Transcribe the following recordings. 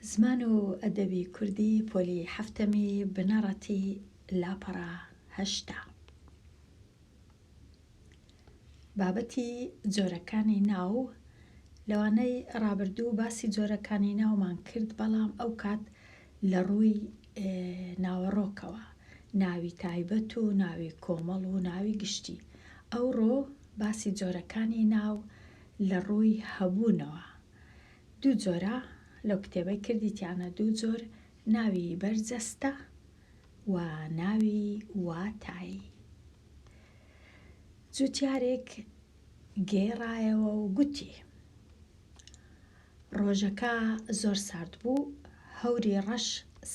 زمان و ئەدەبی کوردی پۆلی حەفتەمی بنەڕەتی لاپەڕە 80. بابەتی جۆرەکانی ناو لەوانەی ڕابردوو باسی جۆرەکانی ناومان کرد بەڵام ئەو کات لە ڕووی ناوەڕۆکەوە ناوی تایبەت و ناوی کۆمەڵ و ناوی گشتی ئەوڕۆ باسی جۆرەکانی ناو لە ڕووی هەبوونەوە دوو جۆرە لەو کتێبەی کردیتیانە دوو جۆر ناوی بەرجەستە و ناوی واتایی. جوتیارێک گێڕایەوە و گوتی، ڕۆژەکە زۆر سارد بوو، هەوری ڕەش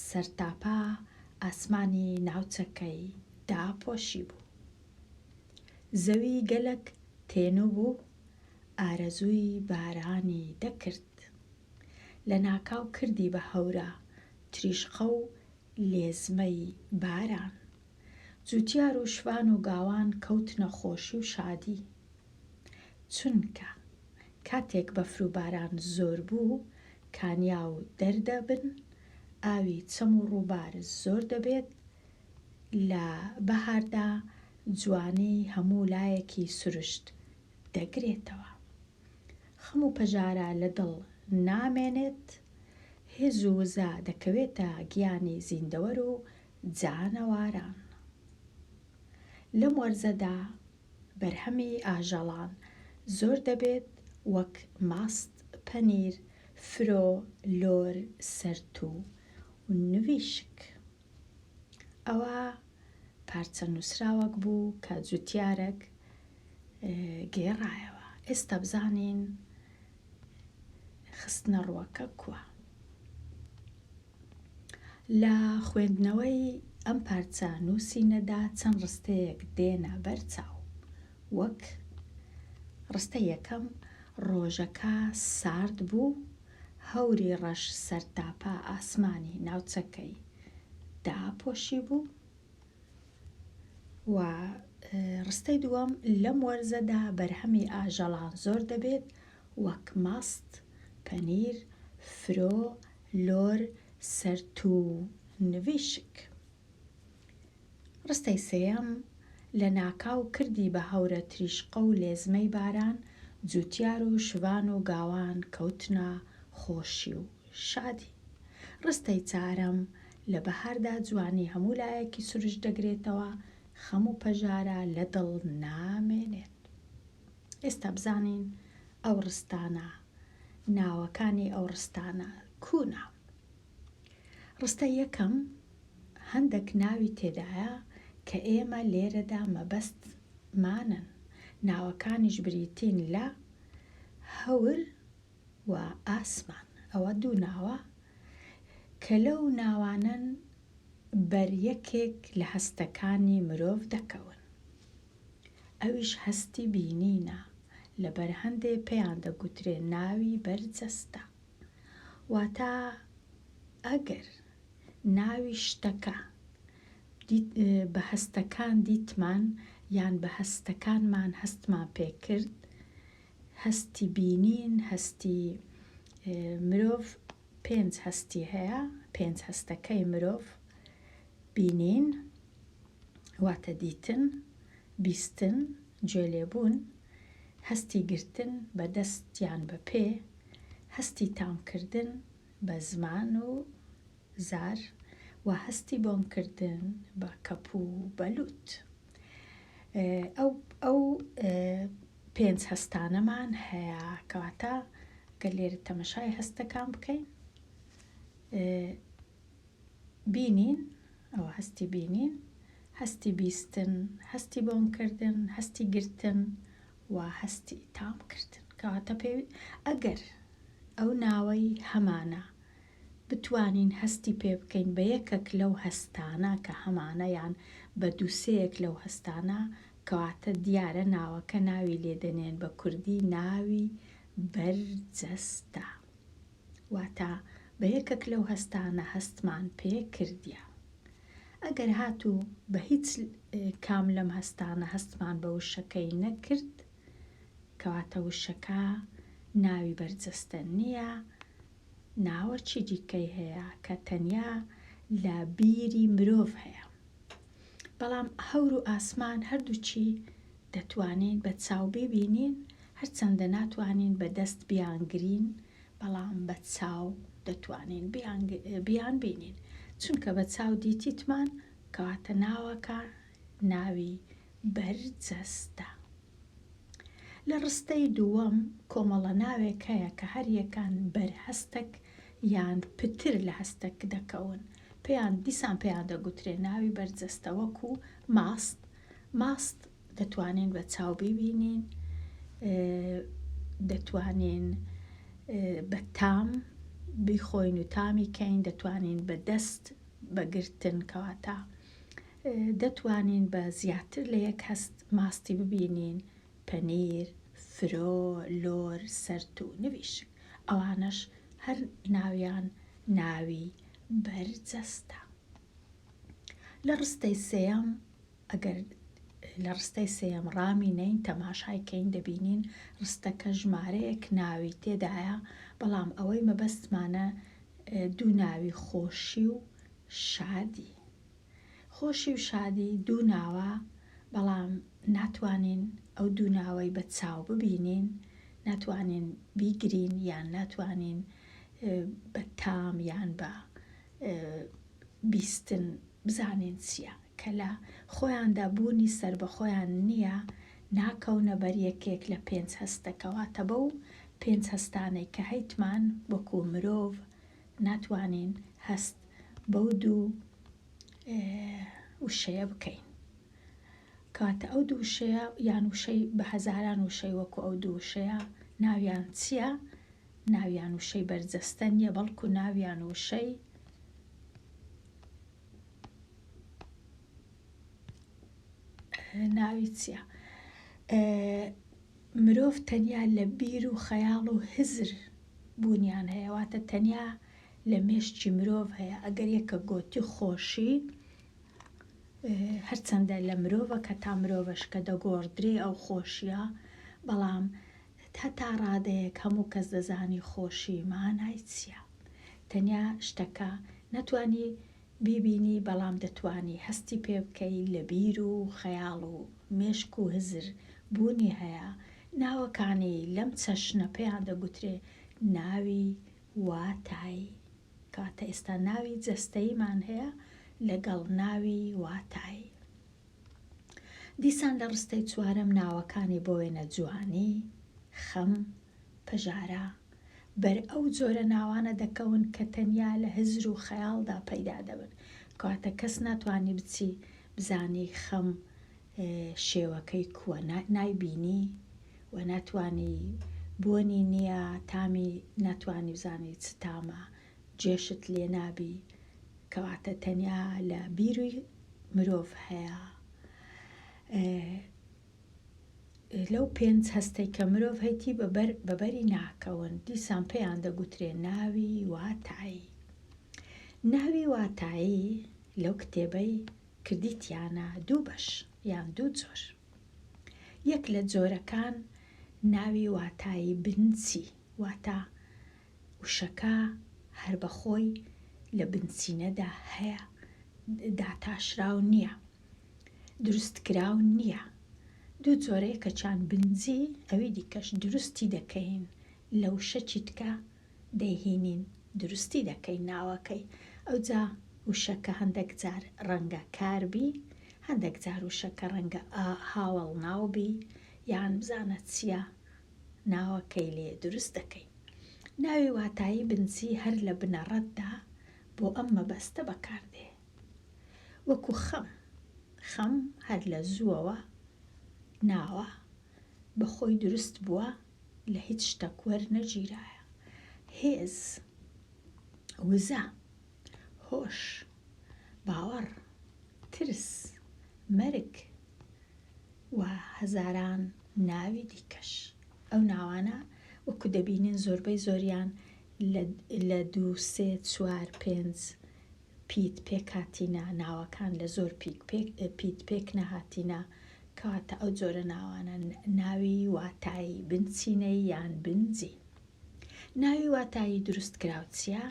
سەرتاپا ئاسمانی ناوچەکەی داپۆشیبوو. زەوی گەلەک تێنوو بوو، ئارەزووی بارانی دەکرد. لەناکاو کردی بە هەورە تریشقە و لێزمەی باران. جوتیار و شوان و گاوان کەوتنە خۆشی و شادی. چونکە کاتێک بەفر و باران زۆر بوو، کانیاو دەردەبن، ئاوی چەم و ڕووبار زۆر دەبێت، لە بەهاردا جوانی هەموو لایەکی سروشت دەگرێتەوە. خەم و پەژارە لە دڵ نامێنێت، هێز و وزە دەکەوێتە گیانی زیندەوەر و جانەواران. لەم وەرزەدا بەرهەمی ئاژەڵان زۆر دەبێت وەک ماست، پەنیر، فرۆ، لۆر، سەرتوو و نویشک. ئەوە پارچە نووسراوەک بوو کە جوتیارەک گێڕایەوە. ئێستا بزانین خستنەڕووەکە کوە. لە خوێندنەوەی ئەم پارچە نووسینەدا چەند ڕستەیەک دێنە بەر چاو، وەک، ڕستەی یەکەم، ڕۆژەکە سارد بوو، هەوری ڕەش سەرتاپا ئاسمانی ناوچەکەی داپۆشیبوو و ڕستەی دووەم، لەم وەرزەدا بەرهەمی ئاژەڵان زۆر دەبێت، وەک ماست، پەنیر، فرۆ، لۆر، سەرتوو و نڤیشک. ڕستەی سێیەم، لە ناکاو کردی بە هەورە تریشقە و لێزمەی باران، جوتیار و شڤان و گاوان کەوتنە خۆشی و شادی. ڕستەی چارەم، لە بەهاردا جوانی هەموو لایەکی سروشت دەگرێتەوە، خەم و پەژارە لە دڵ نامێنێت. ئێستا بزانین ئەو ڕستانە، ناوەکانی ئەو ڕستانە کوونە؟ ڕستەی یەکەم هەندەک ناوی تێدایە کە ئێمە لێرەدا مەبەستمانن، ناوەکانیش بریتین لە، هەور و ئاسمان، ئەوە دوو ناوە کە لەو ناوانەن بەر یەکێک لە هەستەکانی مرۆڤ دەکەون. ئەویش هەستی بینینە، لەبەر هەندێ پێیان دەگوترێ ناوی بەرجەستە. واتە ئەگەر ناوی شتەکە بە هەستەکان دیتمان یان بە هەستەکانمان هەستمان پێ کرد، هەستی بینین، هەستی مرۆڤ پێنج هەستی هەیە، پێنج هەستەکەی مرۆڤ بینین، واتە دیتن، بیستن، گوێ لێبوون، هەستی گرتن بە دەست یان بە پێ، هەستی تامکردن بە زمان و زار و هەستی بۆنکردن بە کەپوو و بە لووت. ئەو ئەو پێنج هەستانەمان هەیە کەواتە گەر لێرە تەمەشای هەستەکان بکەین بینین ئەوە هەستی بینین، هەستی بیستن، هەستی بۆنکردن، هەستی گرتن و هەستی تامکردن. کەواتە پێ ئەگەر ئەو ناوەی هەمانە بتوانین هەستی پێ بکەین بە یەکەک لەو هەستانە کە هەمانە یان بە دووسێیەک لەو هەستانە کەواتە دیارە ناوەکە ناوی لێ دەنێن بە کوردی ناوی بەرجەستە. واتە بە یەکەک لەو هەستانە هەستمان پێ کردیە. ئەگەر هاتوو بە هیچ کام لەم هەستانە هەستمان بە وشەکەی نەکرد، کەواتە وشەکە ناوی بەرجەستە نییە. ناوەکی دیکەی هەیە کە تەنیا لە بیری مرۆڤ هەیە. بەڵام هەور و ئاسمان هەردووکی دەتوانین بە چاو بیبینین، هەرچەندە ناتوانین بە دەست بیانگرین، بەڵام بە چاو دەتوانین بیانبینین، چونکە بە چاو دیتیتمان، کەواتە ناوەکە ناوی بەرجەستە. لە ڕستەی دووەم کۆمەڵە ناوێک هەیە کە هەریەکان بەر هەستەک یان پتر لە هەستەک دەکەون، پێیان دیسان پێیان دەگوترێ ناوی بەرجەستە وەکو ماست، ماست دەتوانین بە چاو بیبینین، دەتوانین بە تام بیخۆین و تامی کەین، دەتوانین بە دەست بە گرتن کەواتە دەتوانین بە زیاتر لە یەک هەست ماستی ببینین، پەنیر، فرۆ، لۆر، سەرت و نویشک. ئەوانەش هەر ناویان ناوی بەرجەستە. لە ڕستەی سێیەم ئەگەر لە ڕستەی سێیەم ڕامی نەین تەماشای کەین دەبینین ڕستەکە ژمارەیەک ناوی تێدایە، بەڵام ئەوەی مەبەستمانە دوو ناوی خۆشی و شادی. خۆشی و شادی دوو ناوە بەڵام ناتوانین ئەو دوو ناوەی بە چاو ببینین، ناتوانین بیگرین یان ناتوانین بە تام یان بە بیستن بزانین چییە، کە لە خۆیاندا بوونی سەربەخۆیان نییە، ناکەونە بەر یەکێک لە پێنج هەستەکە، واتە بەو پێنج هەستانەی کە هەیتمان وەکوو مرۆڤ ناتوانین هەست بەو دوو وشەیە بکەین. کەواتە ئەو دوو وشەیە یان وشەی بە هەزاران وشەی وەکو ئەو دوو وشەیە ناویان چییە؟ ناویان وشەی بەرجەستە نییە بەڵکو ناویان وشەی ناوی چییە؟ مرۆڤ تەنیا لە بیر و خەیاڵ و هزر بوونیان هەیە واتە تەنیا لە مێشکی مرۆڤ هەیە ئەگەر یەکە گۆتی خۆشی هەرچەندە لە مرۆڤەکە تا مرۆڤەش کە دەگۆڕدرێ ئەو خۆشیە بەڵام هەتا ڕادەیەک هەموو کەس دەزانی خۆشی مانای چییە تەنیا شتەکە نەتوانی بیبینی بەڵام دەتوانی هەستی پێ بکەی لە بیر و خەیاڵ و مێشک و هزر بوونی هەیە، ناوەکانی لەم چەشنە پێیان دەگوترێ ناوی واتایی، کەواتە ئێستا ناوی جەستەییمان هەیە لەگەڵ ناوی واتایی. دیسان لە ڕستەی چوارەم ناوەکانی بۆ وێنە جوانی، خەم، پەژارە، بەر ئەو جۆرە ناوانە دەکەون کە تەنیا لە هزر و خەیاڵدا پەیدا دەبن. کەواتە کەس ناتوانی بچی بزانی خەم شێوەکەی کووە، نایبینی و ناتوانی بۆنی نییە، تامی ناتوانی بزانی چ تامە، جێشت لێ نابی، کەواتە تەنیا لە بیروی مرۆڤ هەیە. لەو پێنج هەستەی کە مرۆڤ هەیتی بە بەری ناکەون، دیسان پێیان دەگوترێ ناوی واتایی. ناوی واتایی لەو کتێبەی کردیتیانە دوو بەش یان دوو جۆر. یەک لە جۆرەکان ناوی واتایی بنچی واتە وشەکە هەر بە خۆی لە بنچینەدا هەیە، داتاشراو نییە. دروستکراو نییە. دوو جۆرە یەکەکیان بنجی ئەوی دیکەش دروستی دەکەین لە وشە چیتکە دەیهینین دروستی دەکەین ناوەکەی ئەوجا وشەکە هەندەک جار ڕەنگە کار بی هەندەک جار وشەکە ڕەنگە هاوەڵ ناو بی یان بزانە چییە ناوەکەی لێ دروست دەکەین. ناوی واتایی بنجی هەر لە بنەڕەتدا بۆ ئەم مەبەستە بەکاردێ. وەکو خەم، خەم هەر لە زووەوە ناوە بە خۆی دروست بووە لە هیچ شتەک وەرنەگیرایە. هێز، وزە، هۆش، باوەڕ، ترس، مەرگ و هەزاران ناوی دیکەش. ئەو ناوانە وەکو دەبینین زۆربەی زۆریان لە دوو، سێ، چوار، پێنج پیت پێکهاتینە، ناوەکان لە زۆر پیت پێکنەهاتینە، کەواتە ئەو جۆرە ناوانە ناوی واتایی بنچینەیی یان بنجین. ناوی واتایی دروستکراو چییە؟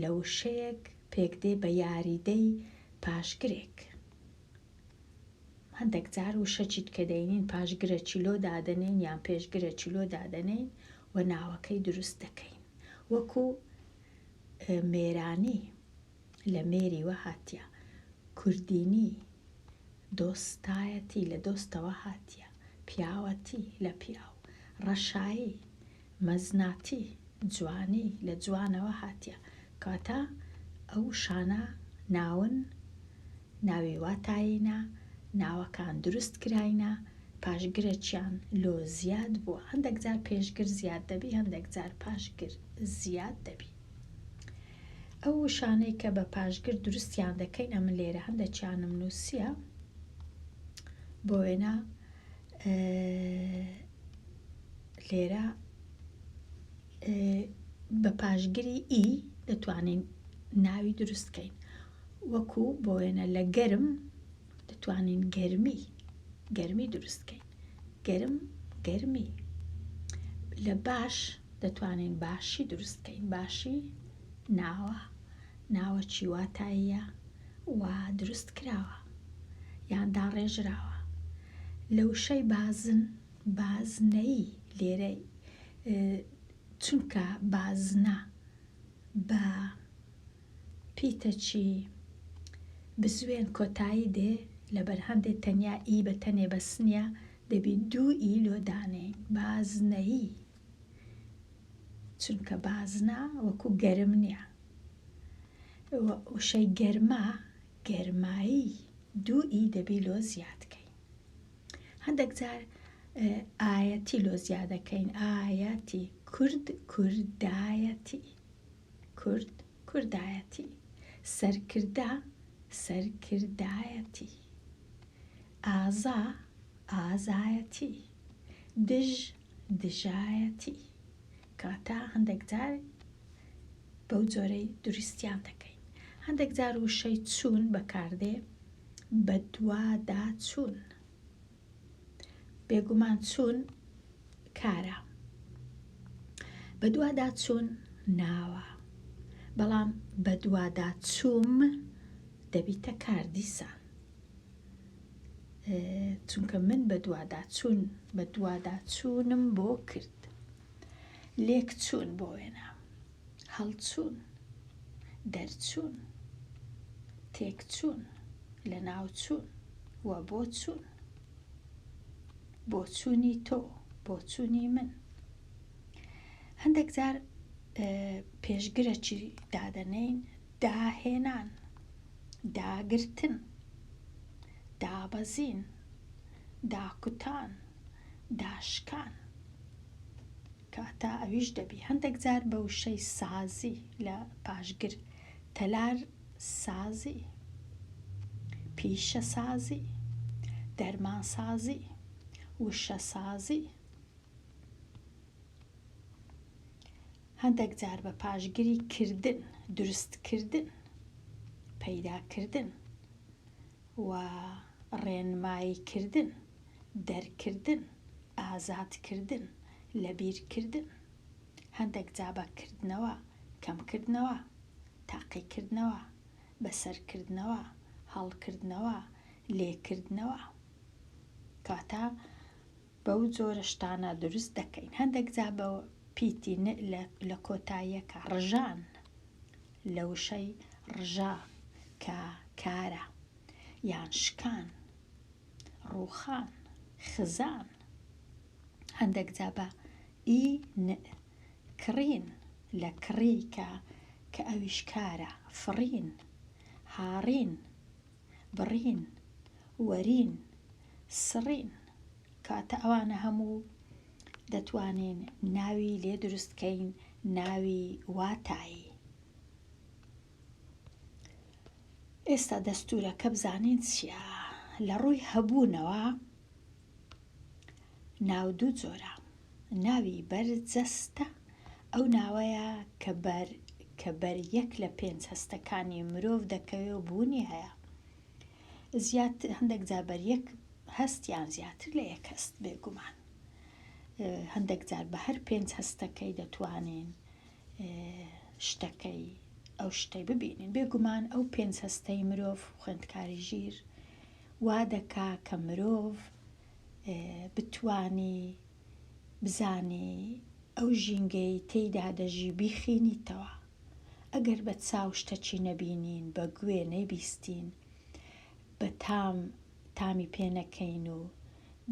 لە وشەیەک پێکدێ بە یاریدەی پاشگرێک. هەندێک جار وشەکیت کە دەینین پاشگرەکی لۆ دادەنێین یان پێشگرەکی لۆ دادەنێین و ناوەکەی دروست دەکەین. وەکو مێرانی لە مێریوە هاتیە، کوردینی، دۆستایەتی لە دۆستەوە هاتیە، پیاوەتی لە پیاو، ڕەشایی، مەزناتی، جوانی لە جوانەوە هاتیە. کەواتە ئەو وشانە ناون، ناوی واتایینە، ناوەکان دروست کراینە، پاشگرەکیان لۆ زیاد بووە. هەندێک جار پێشگر زیاد دەبی، هەندێک جار پاشگر زیاد دەبی. ئەو وشانەی کە بە پاشگر دروستیان دەکەین، ئەمن لێرە هەندێکیانم نووسیە. بۆ وێنە لێرە بە پاشگری ئی دەتوانین ناوی دروست کەین. وەکو بۆ وێنە لە گەرم دەتوانین گەرمی گەرمی دروست کەین. گەرم گەرمی. لە باش دەتوانین باشی دروست کەین. باشی ناوە ناوەکی واتاییە و دروست کراوە یان داڕێژراوە. لە وشەی بازن بازنەیی لێرە چونکە بازنە بە پیتەکی بزوێن کۆتایی دێ لەبەر هەندێ تەنیا ئی بە تەنێ بەس نیە دەبی دوو ئی لۆ دانێین بازنەیی چونکە بازنە وەکو گەرم نیە وشەی گەرما گەرمایی دوو ئی دەبی لۆ زیاد کەین هەندێک جار ئایەتی لۆ زیادەکەین ئایەتی کورد کوردایەتی کورد کوردایەتی سەرکردە سەرکردایەتی ئازا ئازایەتی دژ دژایەتی کەواتە هەندێک جار بەو جۆرەی دروستیان دەکەین هەندێک جار وشەی چوون بەکاردێ بەدوادا چوون بێگومان چوون کارە بەدوادا چوون ناوە بەڵام بەدوادا چووم دەبیتە کار دیسان چونکە من بەدوادا چوون بەدوادا چوونم بۆ کرد لێک چوون بۆ وێنە هەڵچوون دەرچوون تێکچوون لەناوچوون و بۆچوون بۆچوونی تۆ بۆچوونی من هەندێک جار پێشگرەکی دادەنێین داهێنان داگرتن دابەزین داکوتان داشکان کەواتە ئەویش دەبی هەندێک جار بە وشەی سازی لە پاشگر تەلار سازی، پیشەسازی، دەرمانسازی، وشەسازی. هەندێک جار بە پاشگری کردن، دروستکردن، پەیداکردن و ڕێنماییکردن، دەرکردن، ئازادکردن، لەبیرکردن. هەندێک جا بە کردنەوە، کەمکردنەوە، تاقیکردنەوە، بەسەرکردنەوە، هەڵکردنەوە، لێکردنەوە. کەواتە بەو جۆرە شتانە دروست دەکەین. هەندێک جا بە پیتی ن لە کۆتاییەکە ڕژان لە وشەی ڕژا کە کارە یان شکان، ڕووخان، خزان. هەندێک جا بە ی ن کڕین لە کڕی کە کە ئەویش کارە، فڕین، هاڕین، بڕین، وەرین، سڕین. کەواتە ئەوانە هەموو دەتوانین ناوی لێ دروست کەین، ناوی واتایی. ئێستا دەستوورەکە بزانین چییە؟ لە ڕووی هەبوونەوە ناو دوو جۆرە. ناوی بەرجەستە ئەو ناوەیە کە بەر کە بەر یەک لە پێنج هەستەکانی مرۆڤ دەکەوێ و بوونی هەیە. زیات هەندێک جار بەر یەک هەست یان زیاتر لە یەک هەست بێگومان. هەندێک جار بە هەر پێنج هەستەکەی دەتوانین. شتەکەی ئەو شتەی ببینین. بێگومان ئەو پێنج هەستەی مرۆڤ خوێندکاری ژیر وا دەکا کە مرۆڤ بتوانی بزانی ئەو ژینگەی تێیدا دەژی بیخینیتەوە. ئەگەر بە چاو شتەکی نەبینین، بە گوێ نەیبیستین، بە تام تامی پێ نەکەین و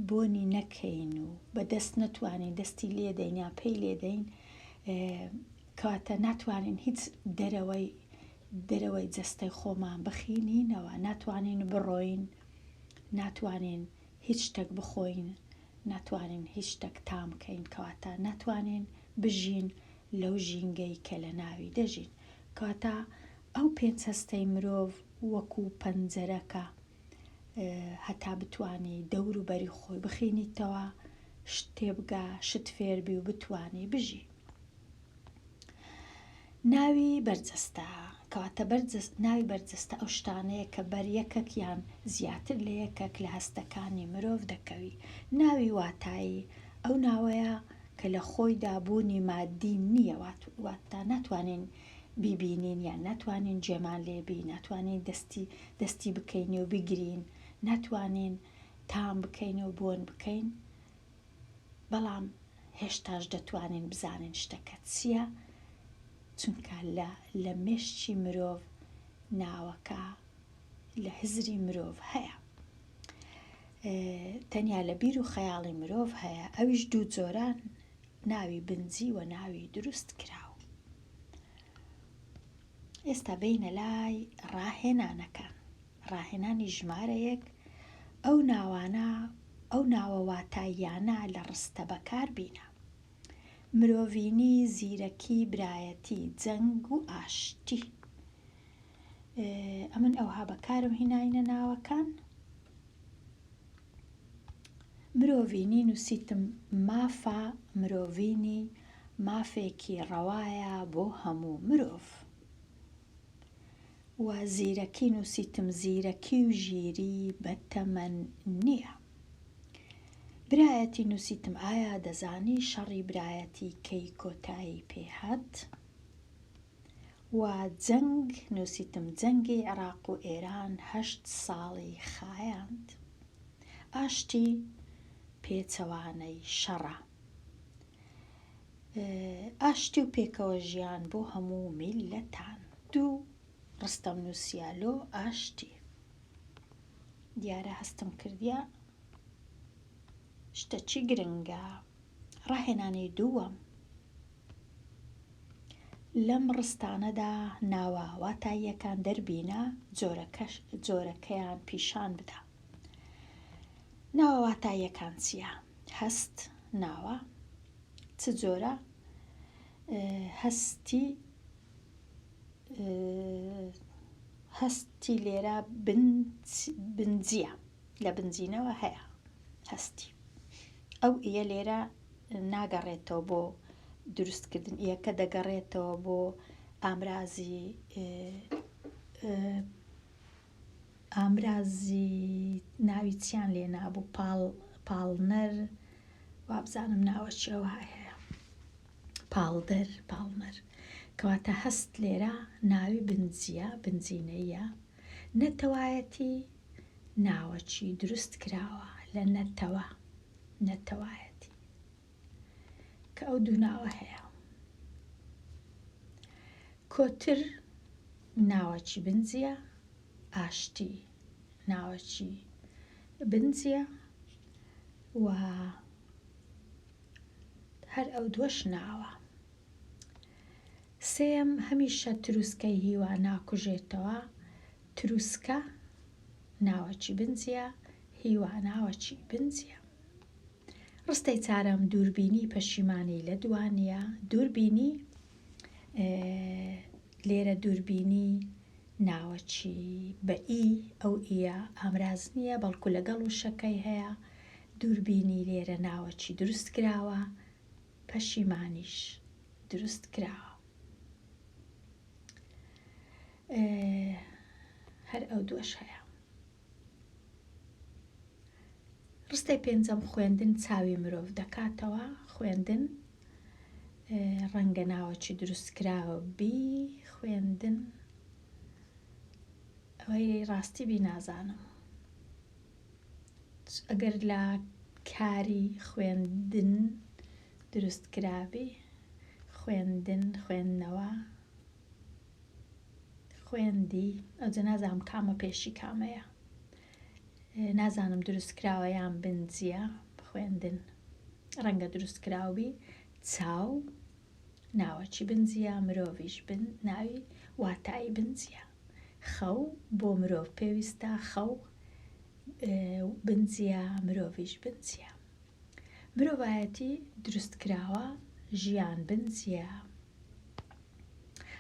بۆنی نەکەین و بە دەست نەتوانین دەستی لێدەین یا پێی لێدەین کەواتە ناتوانین هیچ دەرەوەی دەرەوەی جەستەی خۆمان بخینینەوە، ناتوانین بڕۆین، ناتوانین هیچ شتێک بخۆین، ناتوانین هیچ شتێک تام کەین، کەواتە ناتوانین بژین لەو ژینگەی کە لە ناوی دەژین. کەواتە ئەو پێنج هەستەی مرۆڤ وەکو پەنجەرەکە هەتا بتوانی دەور و بەری خۆی بخینیتەوە، شت تێبگا، شت فێربی و بتوانی بژی. ناوی بەرجەستە، کەواتە ناوی بەرجەستە ئەو شتانەیە کە بەر یەکەک یان زیاتر لە یەکەک لە هەستەکانی مرۆڤ دەکەوی. ناوی واتایی ئەو ناوەیە کە لە خۆیدا بوونی مادی نییە، واتە ناتوانین بیبینین یان ناتوانین جێمان لێ بی، ناتوانین دەستی دەستی بکەین و بگرین، ناتوانین تام بکەین و بۆن بکەین، بەڵام هێشتاش دەتوانین بزانین شتەکە چییە، چونکە لە لە مێشکی مرۆڤ ناوەکە لە هزری مرۆڤ هەیە. تەنیا لە بیر و خەیاڵی مرۆڤ هەیە، ئەویش دوو جۆرە، ناوی بنجی و ناوی دروست کراو. ئێستا بێینە لای ڕاهێنانەکان. ڕاهێنانی ژمارە یەک، ئەو ناوانە، ئەو ناوە واتاییانە لە ڕستە بەکار بینە. مرۆڤینی، زیرەکی، برایەتی، جەنگ و ئاشتی. ئەمن ئەوها بەکارم هیناینە ناوەکان. مرۆڤینی نووسیتم مافە مرۆڤینی مافێکی ڕەوایە بۆ هەموو مرۆڤ. و زیرەکی نووسیتم زیرەکی و ژیری بە تەمەن نییە. برایەتی نووسیتم ئایا دەزانی شەڕی برایەتی کەی کۆتایی پێ هات؟ و جەنگ نووسیتم جەنگی عێراق و ئێران هەشت ساڵی خایاند. ئاشتی پێچەوانەی شەڕە. ئاشتی و پێکەوە ژیان بۆ هەموو میللەتان. دوو ڕستەم نووسیە لۆ ئاشتی. دیارە هەستم کردیە شتەکی گرنگە. ڕاهێنانی دووەم. لەم ڕستانەدا ناوە واتاییەکان دەربینە، جۆرەکەیان پیشان بدە. ناوە واتاییەکان چییە؟ هەست ناوە چ جۆرە؟ هەستی هەستی لێرە بنجییە، لە بنجینەوە هەیە هەستی. ئەو ئیە لێرە ناگەڕێتەوە بۆ دروستکردن، ئیەکە دەگەڕێتەوە بۆ ئامرازی ئامرازی ناوی چیان لێ نابوو پاڵ پاڵنەر وابزانم ناوەکی ئەوهای هەیە پاڵدەر پاڵنەر کەواتە هەست لێرە ناوی بنجیە بنجینەیە نەتەوایەتی ناوەکی دروست کراوە لە نەتەوە نەتەوایەتی کە ئەو دوو ناوە هەیە. کۆتر ناوەکی بنجیە، ئاشتی ناوەکی بنجیە و هەر ئەو دووەش ناوە. سێیەم، هەمیشە تروسکەی هیوا ناکوژێتەوە، تروسکە ناوەکی بنجیە، هیوا ناوەکی بنجیە. ڕستەی چارەم، دووربینی پەشیمانی لە دوانیە، دووربینی لێرە دووربینی ناوەکی بە ئی، ئەو ئیە ئامراز نییە بەڵکو لەگەڵ وشەکەی هەیە، دووربینی لێرە ناوەکی دروست کراوە، پەشیمانیش دروست کراوە. هەر ئەو دووەش هەیە. ڕستەی پێنجەم، خوێندن چاوی مرۆڤ دەکاتەوە، خوێندن. ڕەنگە ناوەکی دروستکراوە بی خوێندن ئەوەی ڕاستی بی نازانم ئەگەر لە کاری خوێندن دروست کرابی خوێندن خوێندنەوە خوێندی ئەوجە نازانم کامە پێشی کامەیە نازانم دروست کراوە یان بنجیە خوێندن ڕەنگە دروست کراوبی چاو ناوەکی بنجیە مرۆڤیش بن ناوی واتایی بنجیە خەو بۆ مرۆڤ پێویستە خەو بنجیە مرۆڤیش بنجیە مرۆڤایەتی دروست کراوە ژیان بنجیە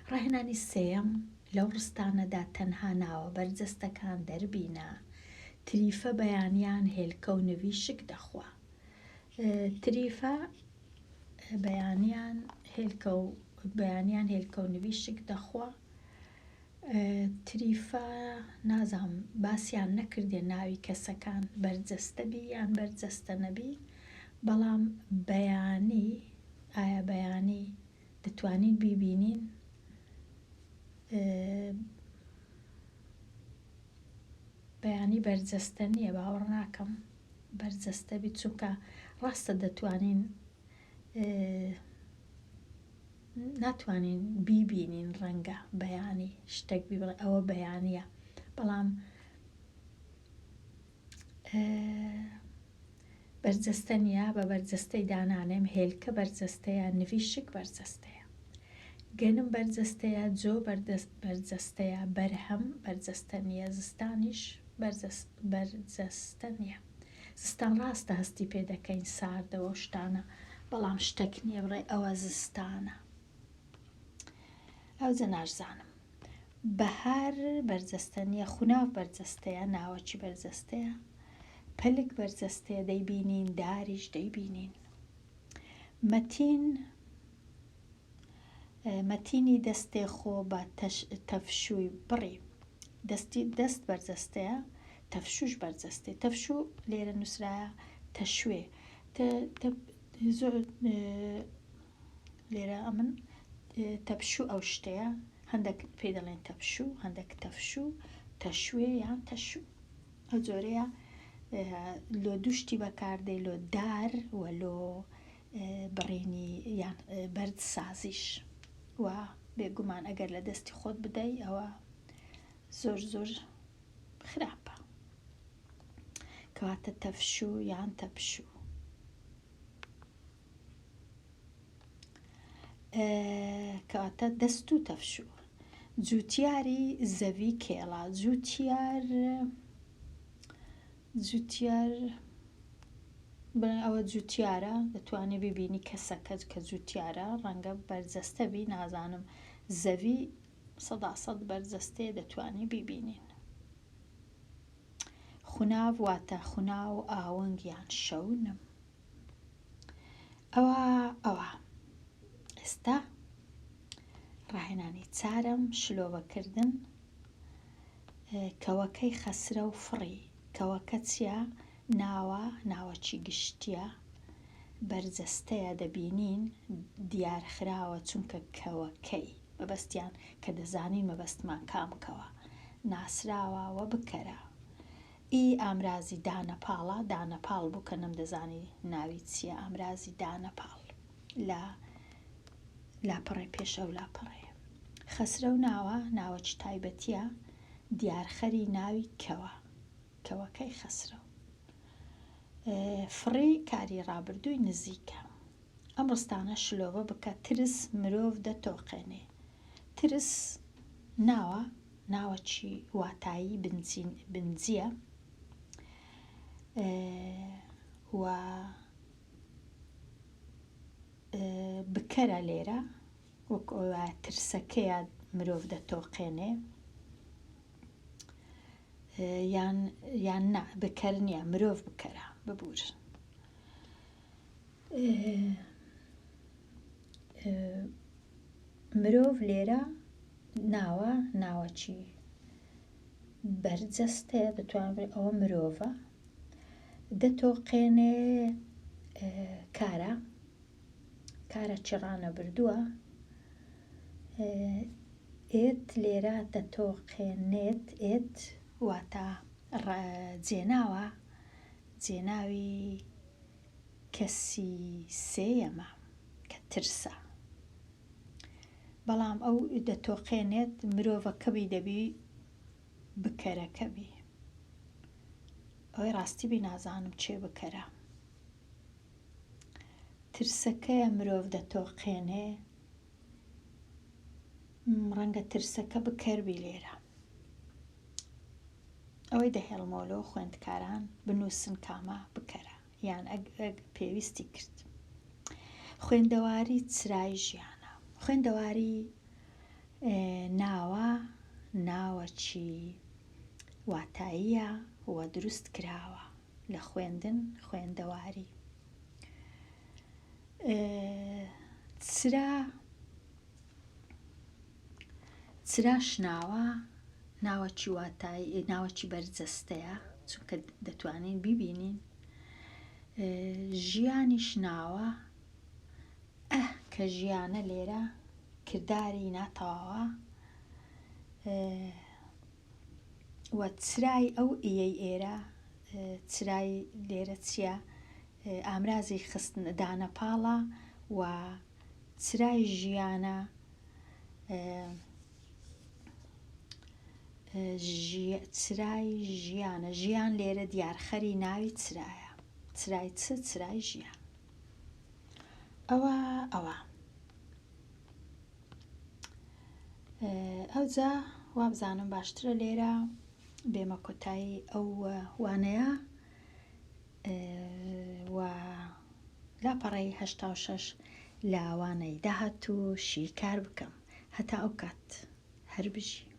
ڕاهێنانی سێیەم، لەو ڕستانەدا تەنها ناوە بەرجەستەکان دەربینە، تریفە بەیانیان هێلکە و نڤیشک دەخوا. تریفە بەیانیان هێلکە و بەیانیان هێلکە و نڤیشک دەخوا. تریفە نازانم باسیان نەکردێ ناوی کەسەکان بەرجەستە بی یان بەرجەستە نەبی، بەڵام بەیانی ئایا بەیانی دەتوانین بیبینین بەیانی بەرجەستە نییە باوەڕ ناکەم بەرجەستە بیت چونکە ڕاستە دەتوانین ناتوانین بیبینین ڕەنگە بەیانی شتێک بی بڵێ ئەوە بەیانیە بەڵام بەرجەستە نیە بە بەرجەستەی دانانێم هێلکە بەرجەستەیە نڤیشک بەرجەستەیە گەنم بەرجەستەیە جۆ بەرجەستەیە بەرهەم بەرجەستە نیە زستانیش بەرجەستە نیە زستان ڕاستە هەستی پێ دەکەین ساردەوە شتانە بەڵام شتەک نییە بڵێ ئەوە زستانە ئەوجە ناشزانم بەهار بەرجەستە نییە، خوناو بەرجەستەیە، ناوەکی بەرجەستەیە، پەلک بەرجەستەیە، دەیبینین، داریش دەیبینین. مەتین مەتینی دەستێ خۆ بە تەفشووی بڕی. دەستی دەست بەرجەستەیە، تەفشووش بەرجەستەیە. تەفشوو لێرە نووسرایە تەشوێ. زۆر لێرە ئەمن تەپشوو ئەو شتەیە هەندێک پێی دەڵێن تەپشوو هەندێک تەفشوو تەشوێ یان تەشوو ئەو جۆرەیە لۆ دوشتی بەکاردێ لۆ دار و لۆ بڕینی یان بەرد سازیش و بێگومان ئەگەر لە دەستی خۆت بدەی ئەوە زۆر زۆر خراپە کەواتە تەفشوو یان تەپشوو کەواتە دەست و تەفشوو. جووتیاری زەوی کێڵا. جووتیار جووتیار بڵێن ئەوە جووتیارە دەتوانێ ببینی کەسەکە کە جووتیارە ڕەنگە بەرجەستە بی نازانم زەوی سەدا سەد بەرجەستەیە دەتوانێ بیبینین. خوناو واتە خوناو ئاونگ یان شەونم. ئەوە ئەوە ئێستا ڕاهێنانی چارەم شلۆڤەکردن کەوەکەی خەسرە و فڕی کەوەکە چییە ناوە ناوەکی گشتیە بەرجەستەیە دەبینین دیارخراوە چونکە کەوەکەی مەبەستیان کە دەزانین مەبەستمان کام کەوە ناسراوە وە بکەرە ئی ئامرازی دانەپاڵە، دانەپاڵ بوو کە نەمدەزانی ناوی چییە، ئامرازی دانەپاڵ لە لاپەڕەی پێش ئەو لاپەڕەیە. خەسرەو ناوە، ناوەکی تایبەتییە، دیارخەری ناوی کەوە، کەوەکەی خەسرەو. فڕی کاری ڕابردووی نزیکە. ئەم ڕستانە شلۆڤە بکە، ترس مرۆڤ دەتۆقێنێ. ترس ناوە، ناوەکی واتایی بنجییە و بکەرە لێرە وەک ئەوە ترسەکەیە مرۆڤ دەتۆقێنێ یان یان نا بکەر نییە مرۆڤ بکەرە ببورن. مرۆڤ لێرە ناوە ناوەکی بەرجەستەیە دەتوانم بڵێم ئەوە مرۆڤە دەتۆقێنێ کارە. کارەکی ڕانەبردووە. ئێت لێرە دەتۆقێنێت، ئێت واتە جێناوە، جێناوی کەسی سێیەمە کە ترسە. بەڵام ئەو دەتۆقێنێت مرۆڤەکە بی دەبی بکەرەکە بی. ئەوەی ڕاستی بی نازانم کێ بکەرە. ترسەکەیە مرۆڤ دەتۆقێنێ. ڕەنگە ترسەکە بکەر بی لێرە. ئەوەی دەهێڵمەوە لۆ خوێندکاران بنووسن کامە بکەرە یان ئەگ پێویستی کرد. خوێندەواری چرای ژیانە. خوێندەواری ناوە ناوەکی واتاییە و دروست کراوە لە خوێندن خوێندەواری. چرا چراش ناوە ناوەکی واتایی ناوەکی بەرجەستەیە چونکە دەتوانین بیبینین ژیانیش ناوە ئە کە ژیانە لێرە کرداری ناتەواوە و چرای ئەو ئیەی ئێرە چرای لێرە چییە ئامرازی خستن دانە پاڵە و چرای ژیانە چرای ژیانە ژیان لێرە دیارخەری ناوی چرایە چرای چ چرای ژیان ئەوە ئەوە ئەوجا وابزانم باشترە لێرە بێمە کۆتایی ئەو وانەیە و لاپەڕەی 86 لە وانەی داهاتوو شیکار بکەم هەتا ئەو کات هەر بژی.